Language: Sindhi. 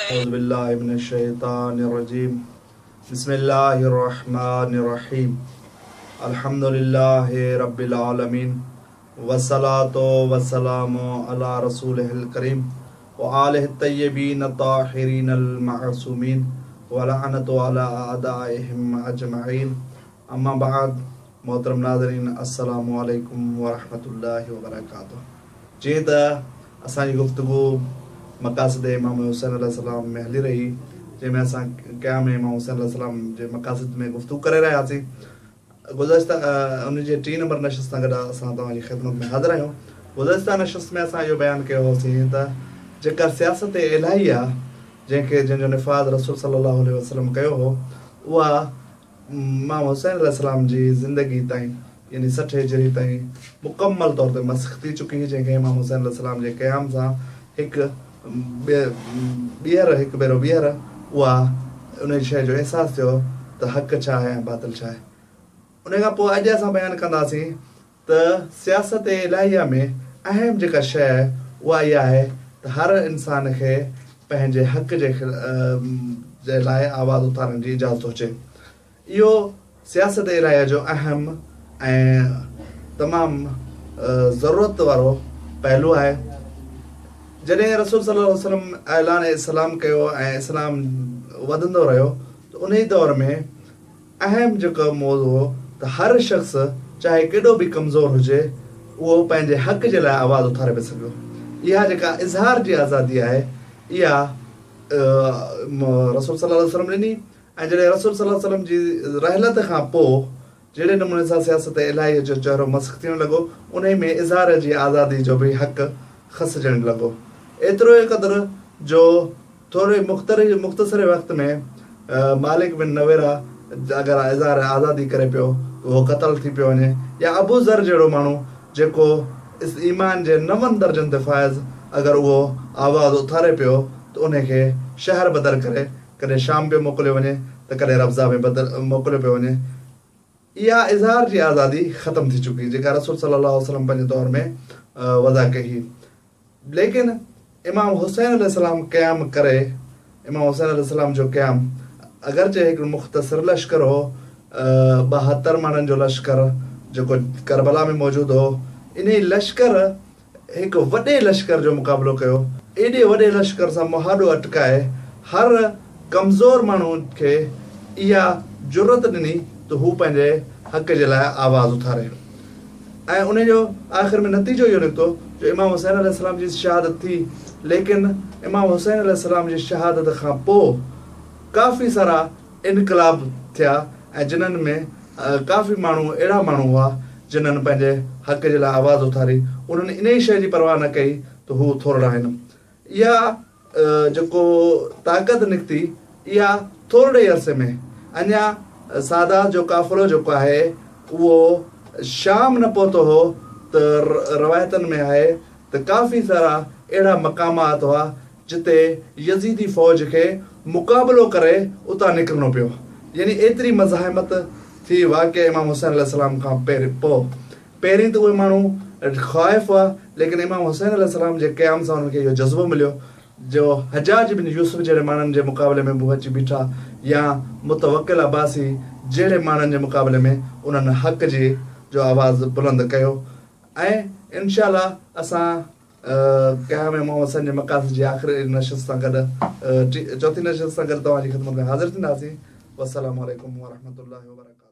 اعوذ بالله من الشيطان الرجيم بسم الله الرحمن الرحيم الحمد لله رب العالمين والصلاة والسلام على رسوله الڪريم وآله الطيبين الطاهرين المعصومين ولعنة على اعدائهم اجمعين اما بعد محترم ناظرين السلام عليڪم ورحمة الله وبرڪاته جيئن ته اسان جي گفتگو مقاصد امام حسين عليه السلام ۾ هلي رهي جنهن ۾ اسان قيام امام حسين عليه السلام جي مقاصد ۾ گفتگو ڪري رهيا هئاسين. گذشته ان جي ٽين نمبر نشست سان گڏ اسان توهان جي خدمت ۾ حاضر آهيون. گذشته نشست ۾ اسان اهو بيان ڪيو هوسين ته جيڪا سياست الاهي آهي جنهن کي جنهن جو نفاذ رسول صلي الله عليه وسلم ڪيو هو اها امام حسين عليه السلام جي زندگي تائين يعني 60 هجري تائين مڪمل طور تي مسخ ٿي چڪي هئي جنهن کي امام حسين عليه السلام جي قيام سان هڪ ٻيهر هڪ ڀيرو ٻيهر اها انهي شيء جو احساس ٿيو ته حق ڇا آهي ۽ باطل ڇا آهي. انهي کان پوء اڄ اسان بيان ڪنداسين ته سياست الاهيه ۾ اهم جيڪا شيء آهي اها اها آهي ته هر انسان کي پنهنجي حق جي جي لاء آواز اٿارڻ جي اجازت هجي. اهو سياست الاهيه جو اهم ۽ تمام ضرورت وارو پهلو آهي. جڏهن رسول صلي الله عليه وسلم اعلان اسلام ڪيو ۽ اسلام وڌندو رهيو ته انهي دور ۾ اهم جيڪو موضوع هو ته هر شخص چاهي ڪيڏو به ڪمزور هجي اهو پنهنجي حق جي لاء آواز اٿاري پئي سگهيو. اها جيڪا اظهار جي آزادي آهي اها رسول صلي الله عليه وسلم ڏني ۽ جڏهن رسول صلي الله عليه وسلم جي رحلت کان پوء جهڙي نموني سان سياست الاهيء جو چهرو مسخ ٿيڻ لڳو انهي ۾ اظهار جي آزادي جو به حق کسجڻ لڳو. ايترو قدر جو ٿوري مختصر وقت ۾ مالڪ بن نويره اگر اظهار آزادي ڪري پيو ته اهو قتل ٿي پيو وڃي يا ابو ذر جهڙو ماڻهو جيڪو ايمان جي نون درجن تي فائز اگر اهو آواز اٿاري پيو ته انهي کي شهر بدر ڪري ڪڏهن شام پيو موڪليو وڃي ته ڪڏهن ربذه ۾ موڪليو پيو وڃي. اها اظهار جي آزادي ختم ٿي چڪي جيڪا رسول صلي الله عليه وسلم پنهنجي دور ۾ وضع ڪئي هئي. ليڪن امام حسين عليه السلام قيام ڪري، امام حسين عليه السلام جو قيام اگرچه هڪ مختصر لشڪر هو، 72 ماڻهن جو لشڪر جيڪو ڪربلا ۾ موجود هو، انهي لشڪر هڪ وڏي لشڪر جو مقابلو ڪيو، ايڏي وڏي لشڪر سان مهاڏو اٽڪائي هر ڪمزور ماڻهو کي اها جرئت ڏني ته هو پنهنجي حق جي لاء آواز اٿاري. ۽ انهي جو آخر ۾ نتيجو اهو نڪتو جو امام حسين عليه السلام جي شهادت ٿي ليڪن امام حسين عليه السلام جي شهادت کان پوء ڪافي سارا انقلاب ٿيا ۽ جنھن ۾ ڪافي ماڻهو اهڙا ماڻهو هئا جنھن پنهنجي حق جي لاء آواز اٿاري انهن انهي شيء جي پرواهه نه ڪئي ته هو ٿورڙا آهن اها جيڪو طاقت نڪتي اها ٿورڙي عرصي ۾ اڃا سادات جو قافلو جيڪو آهي اهو شام نه پهتو هو ته روايتن ۾ آهي ته ڪافي سارا اهڙا مقامات هئا جتي يزيدي فوج کي مقابلو ڪري اتان نڪرڻو پيو يعني ايتري مزاحمت ٿي واقعه امام حسين عليه السلام کان پوء پهرين ته اهي ماڻهو خائف هئا، ليڪن امام حسين عليه السلام جي قيام سان انهن کي اهو جذبو مليو جو حجاج بن يوسف جهڙي ماڻهن جي مقابلي ۾ به اچي بيٺا يا متوڪل عباسي جهڙي ماڻهن جي مقابلي ۾ انهن حق جي جو آواز بلند ڪيو ۽ انشاء الله اسان قيام امام حسين جي مقاصد جي آخري نشست سان گڏ چوٿين نشست سان گڏ توهان جي خدمت ۾ حاضر ٿينداسين. والسلام عليڪم ورحمة الله وبرڪاته.